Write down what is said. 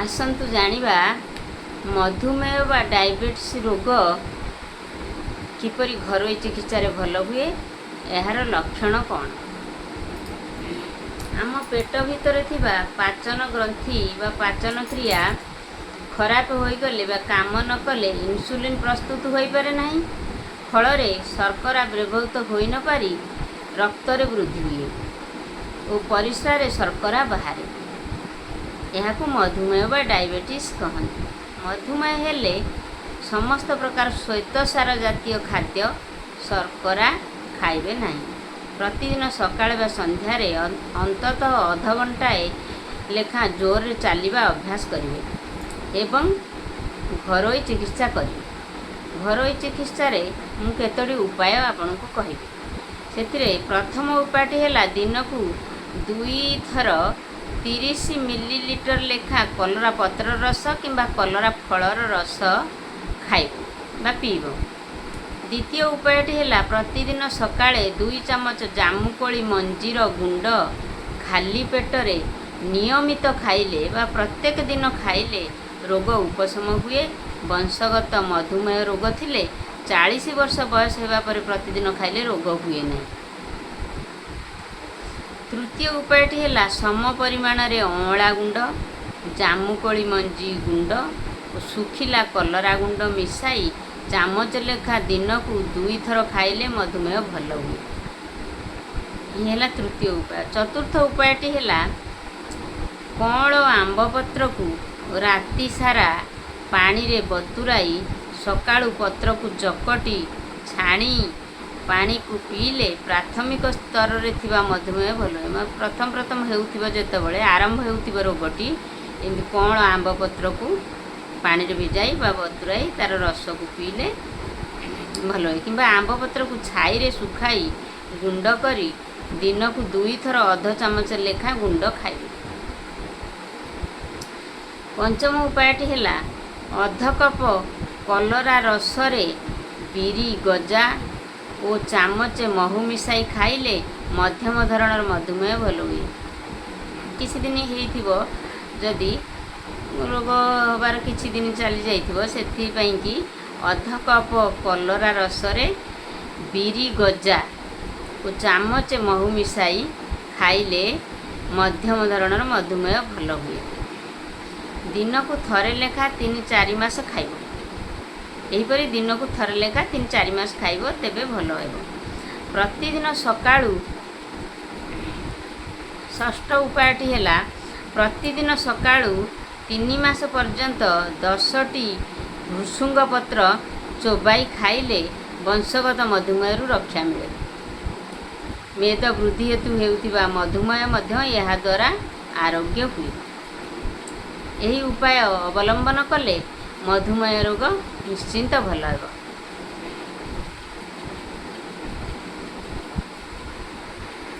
ଆସନ୍ତୁ ଜାଣିବା, ମଧୁମେହ ବା ଡାଇବେଟିସ୍ ରୋଗ କିପରି ଘରୋଇ ଚିକିତ୍ସାରେ ଭଲ ହୁଏ, ଏହାର ଲକ୍ଷଣ କ'ଣ? ଆମ ପେଟ ଭିତରେ ଥିବା ପାଚନ ଗ୍ରନ୍ଥି ବା ପାଚନ କ୍ରିୟା ଖରାପ ହୋଇଗଲେ ବା କାମ ନ କଲେ ଇନ୍ସୁଲିନ୍ ପ୍ରସ୍ତୁତ ହୋଇପାରେ ନାହିଁ। ଫଳରେ ଶର୍କରା ବ୍ୟବହୃତ ହୋଇନପାରି ରକ୍ତରେ ବୃଦ୍ଧି ହୁଏ ଓ ପରିସ୍ରାରେ ଶର୍କରା ବାହାରେ। ଏହାକୁ ମଧୁମେହ ବା ଡାଇବେଟିସ୍ କହନ୍ତି। ମଧୁମେହ ହେଲେ ସମସ୍ତ ପ୍ରକାର ଶ୍ୱେତସାର ଜାତୀୟ ଖାଦ୍ୟ, ଶର୍କରା ଖାଇବେ ନାହିଁ। ପ୍ରତିଦିନ ସକାଳେ ବା ସନ୍ଧ୍ୟାରେ ଅନ୍ତତଃ ଅଧଘଣ୍ଟାଏ ଲେଖାଁ ଜୋରରେ ଚାଲିବା ଅଭ୍ୟାସ କରିବେ ଏବଂ ଘରୋଇ ଚିକିତ୍ସା କରିବେ। ଘରୋଇ ଚିକିତ୍ସାରେ ମୁଁ କେତୋଟି ଉପାୟ ଆପଣଙ୍କୁ କହିବି। ସେଥିରେ ପ୍ରଥମ ଉପାୟଟି ହେଲା, ଦିନକୁ 2 ଥର 30 ମିଲିଲିଟର ଲେଖା କଲରା ପତ୍ର ରସ କିମ୍ବା କଲରା ଫଳର ରସ ଖାଇବ ବା ପିଇବ। ଦ୍ୱିତୀୟ ଉପାୟଟି ହେଲା, ପ୍ରତିଦିନ ସକାଳେ 2 ଚାମଚ ଜାମୁକୋଳି ମଞ୍ଜିର ଗୁଣ୍ଡ ଖାଲି ପେଟରେ ନିୟମିତ ଖାଇଲେ ବା ପ୍ରତ୍ୟେକ ଦିନ ଖାଇଲେ ରୋଗ ଉପଶମ ହୁଏ। ବଂଶଗତ ମଧୁମେହ ରୋଗ ଥିଲେ 40 ବର୍ଷ ବୟସ ହେବା ପରେ ପ୍ରତିଦିନ ଖାଇଲେ ରୋଗ ହୁଏ ନାହିଁ। ତୃତୀୟ ଉପାୟଟି ହେଲା, ସମ ପରିମାଣରେ ଅଁଳା ଗୁଣ୍ଡ, ଜାମୁକୋଳି ମଞ୍ଜି ଗୁଣ୍ଡ ଓ ଶୁଖିଲା କଲରା ଗୁଣ୍ଡ ମିଶାଇ ଚାମଚ ଲେଖା ଦିନକୁ 2 ଥର ଖାଇଲେ ମଧୁମେହ ଭଲ ହୁଏ। ଇଏ ହେଲା ତୃତୀୟ ଉପାୟ। ଚତୁର୍ଥ ଉପାୟଟି ହେଲା, କଅଁଳ ଆମ୍ବ ପତ୍ରକୁ ରାତି ସାରା ପାଣିରେ ବତୁରାଇ ସକାଳୁ ପତ୍ରକୁ ଚକଟି ଛାଣି ପାଣିକୁ ପିଇଲେ ପ୍ରାଥମିକ ସ୍ତରରେ ଥିବା ମଧୁମେହ ଭଲ ହୁଏ। ପ୍ରଥମ ପ୍ରଥମ ହେଉଥିବ, ଯେତେବେଳେ ଆରମ୍ଭ ହେଉଥିବ ରୋଗଟି, ଏମିତି କଅଁଳ ଆମ୍ବ ପତ୍ରକୁ ପାଣିରେ ଭିଜାଇ ବା ବତୁରାଇ ତା'ର ରସକୁ ପିଇଲେ ଭଲ ହୁଏ। କିମ୍ବା ଆମ୍ବ ପତ୍ରକୁ ଛାଇରେ ଶୁଖାଇ ଗୁଣ୍ଡ କରି ଦିନକୁ 2 ଥର ଅଧ ଚାମଚ ଲେଖା ଗୁଣ୍ଡ ଖାଇବେ। ପଞ୍ଚମ ଉପାୟଟି ହେଲା, ଅଧ କପ୍ କଲରା ରସରେ ବିରି ଗଜା ଓ ଚାମଚେ ମହୁ ମିଶାଇ ଖାଇଲେ ମଧ୍ୟମ ଧରଣର ମଧୁମେହ ଭଲ ହୁଏ। କିଛି ଦିନ ହେଇଥିବ, ଯଦି ରୋଗ ହେବାର କିଛି ଦିନ ଚାଲି ଯାଇଥିବ, ସେଥିପାଇଁକି ଅଧ କପ୍ କଲରା ରସରେ ବିରି ଗଜା ଓ ଚାମଚେ ମହୁ ମିଶାଇ ଖାଇଲେ ମଧ୍ୟମ ଧରଣର ମଧୁମେହ ଭଲ ହୁଏ। ଦିନକୁ ଥରେ ଲେଖା 3-4 ମାସ ଖାଇବ। ଏହିପରି ଦିନକୁ ଥରେ ଲେଖା 3-4 ମାସ ଖାଇବ, ତେବେ ଭଲ ହେବ। ପ୍ରତିଦିନ ସକାଳୁ, ଷଷ୍ଠ ଉପାୟଟି ହେଲା, ପ୍ରତିଦିନ ସକାଳୁ 3 ମାସ ପର୍ଯ୍ୟନ୍ତ 10ଟି ଭୃସୁଙ୍ଗ ପତ୍ର ଚୋବାଇ ଖାଇଲେ ବଂଶଗତ ମଧୁମେହରୁ ରକ୍ଷା ମିଳେ। ମେଦ ବୃଦ୍ଧି ହେତୁ ହେଉଥିବା ମଧୁମେହ ମଧ୍ୟ ଏହାଦ୍ୱାରା ଆରୋଗ୍ୟ ହୁଏ। ଏହି ଉପାୟ ଅବଲମ୍ବନ କଲେ ମଧୁମେହ ରୋଗ ନିଶ୍ଚିନ୍ତ ଭଲ ହେବ।